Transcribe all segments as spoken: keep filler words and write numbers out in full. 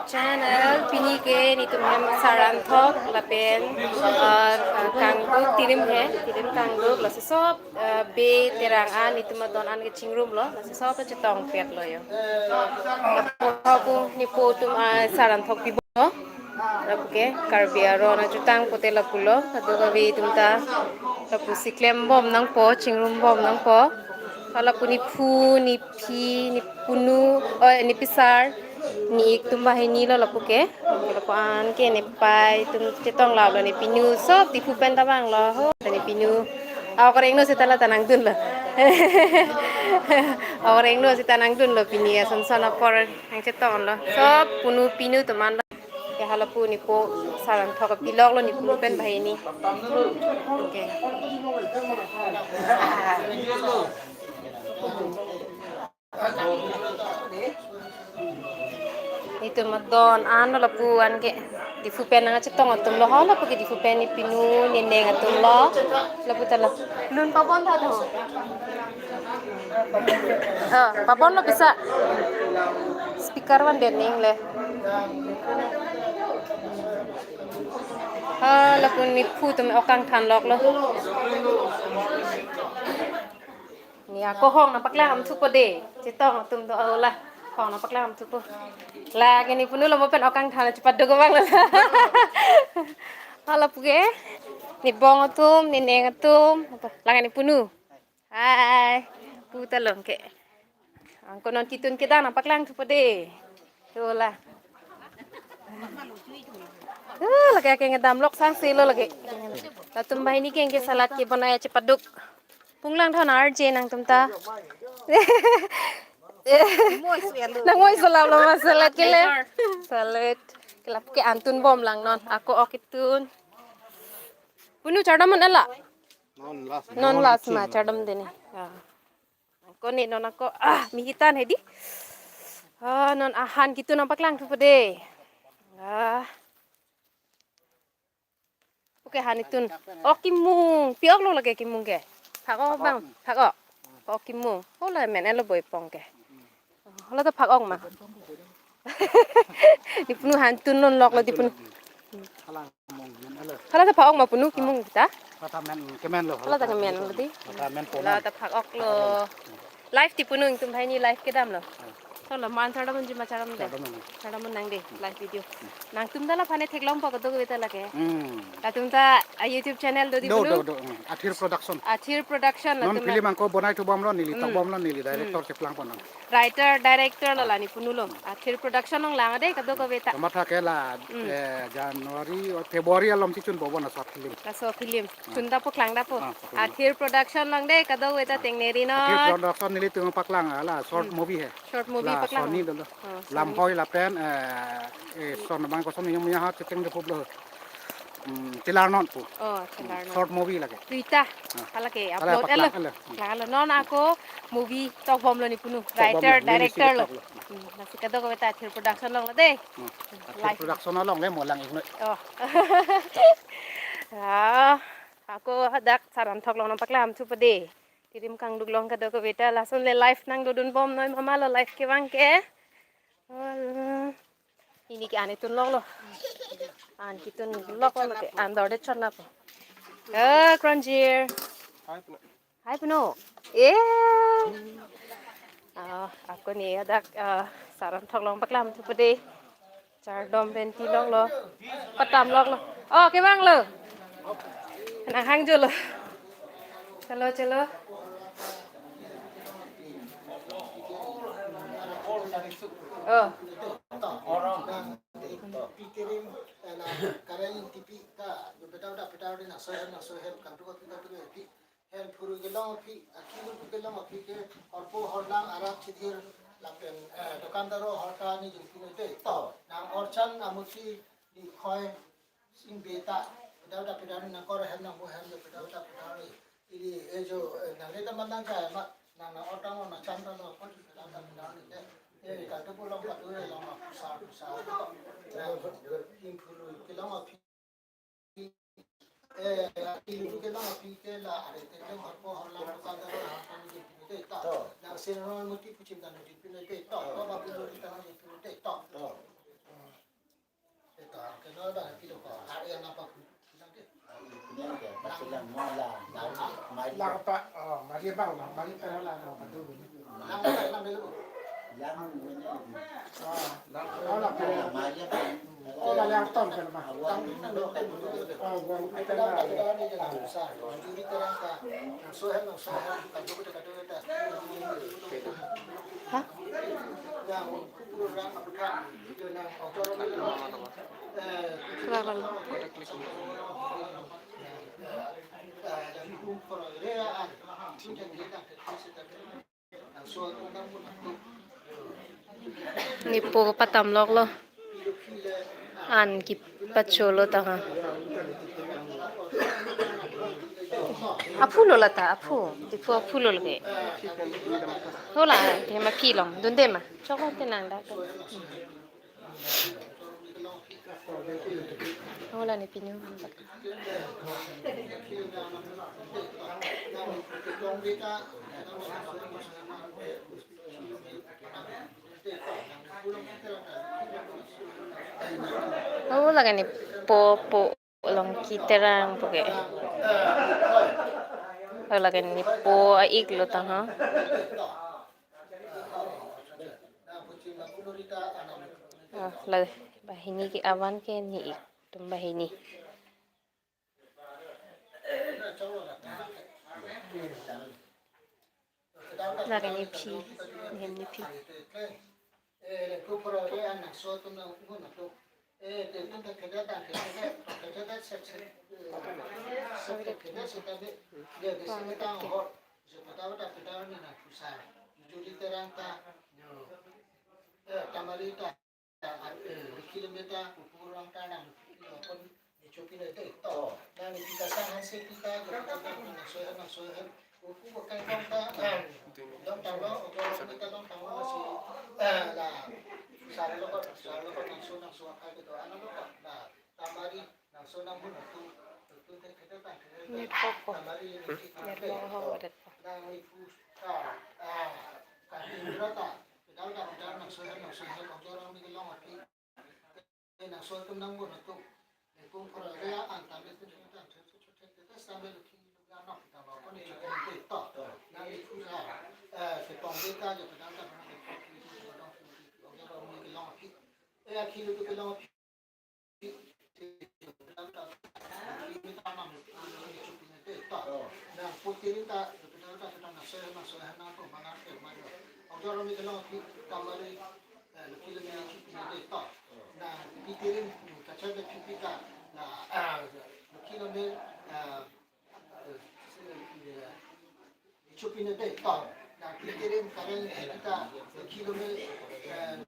Channel, pini ke netum hem Saranthok lapen, uh, Kangduk, Tirim he, Tirim Kangduk, laso sob, uh, be terang an, netum adon an ke chingrumlo, laso sob chetong pet lo yo. Lapu, lapu nepo atum, uh, Saranthok pipo. Lapu ke Karbi aron ajutang pote lapulo, kadokave atum ta lapusi klembom nangpo, chingrumbom nangpo. Lapu nephu, nephi, nepunu, oh, nepisar, ne-ik atum banghini lo lapu ke. Lapu an ke nepei atum chetong lap lo, nepinu, sob Diphu pen ta vanglo ho, nepinu. Akoreng no seta la ta nangdunlo. Akoreng no seta nangdunlo, pini ason son apor nangchetonglo. Sob punu pinu atum an lo. Ya, halapu nepo Saranthok piloklo, nepunu pen banghini. Okay. Netum adon an lo lapu an ke. Diphu pen nangchetong atum lo ho, lapu ke Diphu pen nepinu, neneng atum lo. Lapu ta lo. Lun pabon tha tho. Ah, pabon lo pisa. Speaker van det ning le. Ah, lapu nephu atum ok kangthan loklo. Ne ako hong nangpaklang thupo de. Chetong atum do, oh, la. Hong nangpaklang thupo. La ke nepunu lo mo pen ok kangthan chepaduk abang lo. Halapu ke. Nebong atum, neneng atum. La ke nepunu. Hai. Pu ta long ke. Angko non kitun kedang nangpaklang thupo de. Tuh lah. Tuh, lake akeng kedam lok sang silo lake. Latum banghini keng ke salad kebonai chepaduk. Punglang thon arje nangtum ta. Nang moi sulam lo ma salad ke le. Salad. Kelap ke antun bom lang non. Ako ok itun. Punu chardam man ala. Non last. Non last ma chardam dene. Ah. Ako ne non ako, ah, mihitan hedi. Ah, non ahan kitun nangpaklang thupo de. Ah. Okay, han itun. Ok kimung, pi-ok lo lake kimung ke. Phak-ok bang, phak-ok. Ok kimung. Hola men elo boi pong ke. Hola ta phak-ok ma. Nepunu han tun non lok lo nepunu. Hala ta phak-ok ma punu kimung ta? Hala ta men, kemen lo. Hala ta kemen lo di. Hala ta men pona. Hala ta phak-ok lo. Live nepunu, netum banghini live kedam lo. Solo man chardam ji ma chardam de. Chardam nang. Chardam nang de live video. Nangtum ta la phane theklongpo kadokave ta lake. Hmm. Latum ta a YouTube channel do di punu. Do, do, do. Hmm. Athir Production. Athir Production non latum film angko bonai thubom lo, neli tokbom lo, neli director cheplangpo non. Writer, director lo la nepunu lo. Athir Production along lang de kadokave ta. Kamatha ke la, eh, January or February along si chunbom non short film. Laso film. Chun dapo klang dapo. Ah, paklang. Athir Production along de kadokave ta tengneri non. Athir Production nelitum paklang la short movie he. Short movie la paklang. Sony dolo. Oh, Sony. Lamhoi lapen, eh, eh, son bang koson yang punya hat cheteng de publo. Hmm, Tilar Non pu. Oh, Tilar Non. Short movie lake. Tuita. Ah. Hala ke hala upload paklang elo. Elo. Klang elo. Non ako movie tokbom lo nepunu. Tokbom lo, writer, director lo. Tok lo. Hmm, lasi kadokave ta Athir Production along lo de. Hmm. Athir Production along le mo lang-ik noi. Oh. Ah, ako hadak Saranthok along nangpaklang thupo de. Tirim Kangduk along kadokave ta lason le live nangdodunbom noi ma ma lo live kevang ke. Oh. Pini ke an itun lok lo. An kitun lok lo ke an dor det chot na po. Eh, Kronjir. Hai punu. Hai punu. Eh. Ah, ako ne hadak, ah, Saranthok along paklang thupo de. Chardom pen ti lok lo. Patam lok lo. Oh, kevang lo. Nang hang jo lo. Chalo, chalo. Oh. Pitirim, eh, na, karayin tipi ka, yo petau da petau de na sohem, na sohem, kan tu ka pi ka pi ka pi. Hen phurui kelong aphi, akilu kelong aphi ke, horpo horlang arat chidhir lapen, eh, dokandaro horta ni jumpi noi te. To. Nang orchan amuti di khoi sing beta, pedau da pedau ni nang kor hen nang bo hen jo pedau da pedau ni. Ili, eh, jo, eh, nang reta mandang kaya ma, nang nang ortang nang chan nang kor pedau da pedau ni te. Eh, ka tu pulang ka tu, eh, long ma pusar, pusar. Nang, king phurui kelong aphi. Eh, ilu ke nang aphi ke la, are te ke horpo horlang dokandaro horta ni jumpi noi te to. To. Nang sing rong muti puchim dan di pi noi te to. To. To ba pi lo di tang di pi noi te to. To. Lang pa, oh, mari bang, mari pa lang, oh, padu. Lang, lang, lang. Oh, lang, oh, lang. Oh, lang, lang, tong, kan, ma. Oh, wang, kita lang. Hah? Kurang, kurang. Nepo patamloklo. An kepacholo ta ha. Aphu lo lata, aphu. Nepo aphu lo lake. Hola, tema pilong. Dunde ma. Choklo te nang da. Hola ni pinu. Oh, lake nepo po along keterang puke. Oh, lake nepo a-ik lo ta ha. Oh, la banghini ke avan ke ne-ik atum banghini. Lake nephi, nehem nephi. Kilometer, eh, kilometer, kurang tanang, eh, pon, eh, chopine te to. Nang kita sang hanse kita, kita, kita, nang soyan, nang soyan. Uku bukan kong ta, eh, dong tanglo, uku kita dong tanglo si, eh, la, sar lo ko, sar lo ko, nang so, nang so akai gitu, ano lo ko, na, tamari, nang so nang mun tu, tu te kita ta, Network ko. Tamari, Network ho, network. Nang ipu, ah, ah, kati berata. Chupinete to, na kitirin karen kita kilometer, eh,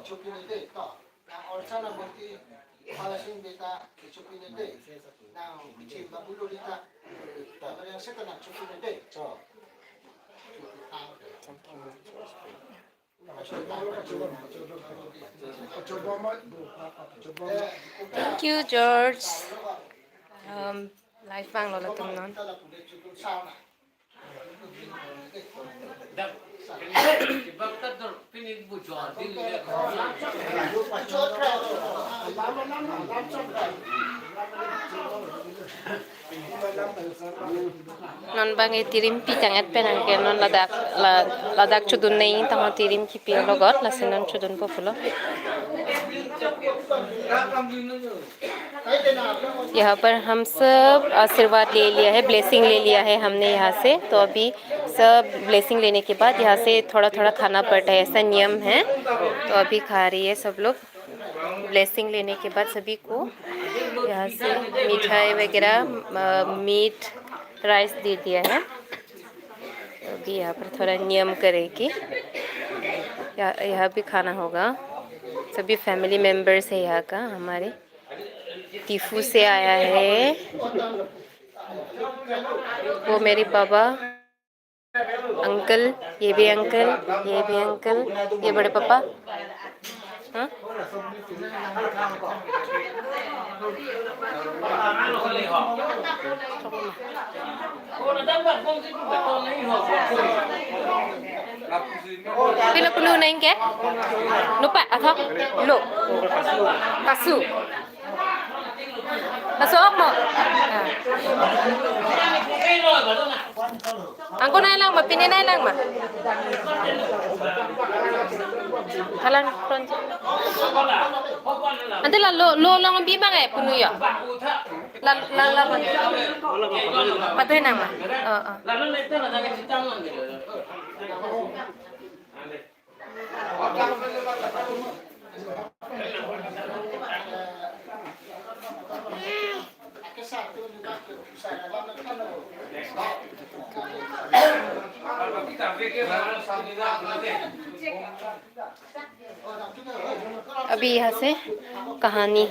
chupinete to, na orsa na boti palasin beta chupinete, na chimba bulu rita, na yang seta na chupinete to. Thank you, George. Um, live vanglo latum non. Non bang e tirimpi tang-et pen anke non ladak, la-, ladak chodun nangji tangho, tirim kipi alogot, lasi non chodunpo pulo. यहाँ पर हम सब आशीर्वाद ले लिया है, ब्लेसिंग ले लिया है हमने यहाँ से। तो अभी सब ब्लेसिंग लेने के बाद यहाँ से थोड़ा थोड़ा खाना पड़ता है, ऐसा नियम है। तो अभी खा रही है सब लोग। ब्लेसिंग लेने के बाद सभी को यहाँ से मिठाई वगैरह, अ, मीट, राइस दे दिया है। अभी यहाँ पर थोड़ा नियम करेगी, यहाँ, यहाँ भी खाना होगा। सभी फैमिली मेंबर्स है यहाँ का, हमारे टीफू से आया है, वो मेरे पापा, अंकल, ये भी अंकल, ये भी अंकल, ये बड़े पापा। हाँ? Pilo pulu neng ke? Lupa, atau? Lo. Pasu. Laso ok mo. Ah. Angko nai lang ma, pine nai lang ma. Halang front. Ante la lo lo lang bi bang eh punu ya. La la la. Patuhi nang ma. Oh oh. अभी यहाँ से कहानी,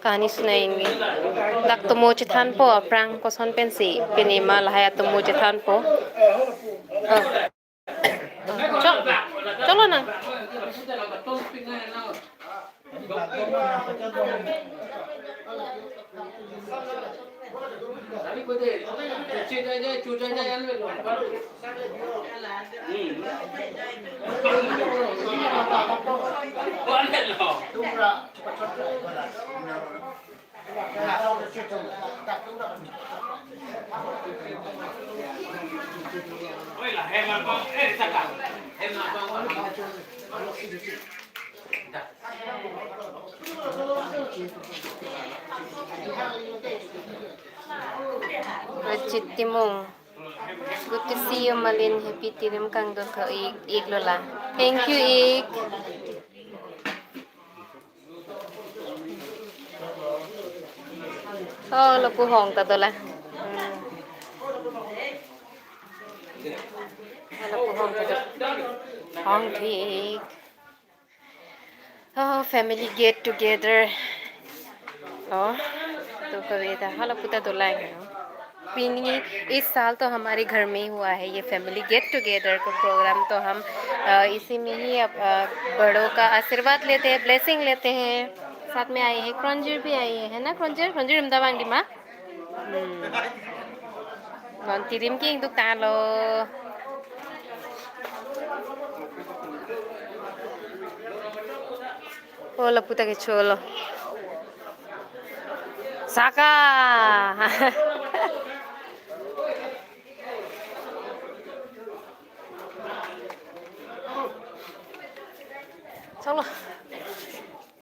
कहानी सुनाएंगे। Dak tomo chethanpo, aphrang koson pensi pine ma lahai atomo chethanpo. Oh. Oh, chok, chok lo na. Rajit Timung. Good to see you, Malin. Happy Tirim kangdor ko ik, ik lo la. Thank you, ik. Oh, lapu hong ta do la. Hmm. Oh, lapu hong ta do. Hong thik. Oh, family get together. Oh, तो कविता hala puta do lang है। Pini इस साल तो हमारे घर में ही हुआ है ये family get together का program, तो हम अ, इसी में ही अब, अ, बड़ों का आशीर्वाद लेते हैं, blessing लेते हैं। साथ में आई है क्रंजर भी आई है, है ना क्रंजर? क्रंजर इमदा वांगदी मा। Hmm. Bon, Tirim ke ingduk tanglo. Oh, lapu ta kecho lo. Saka. Chok lo.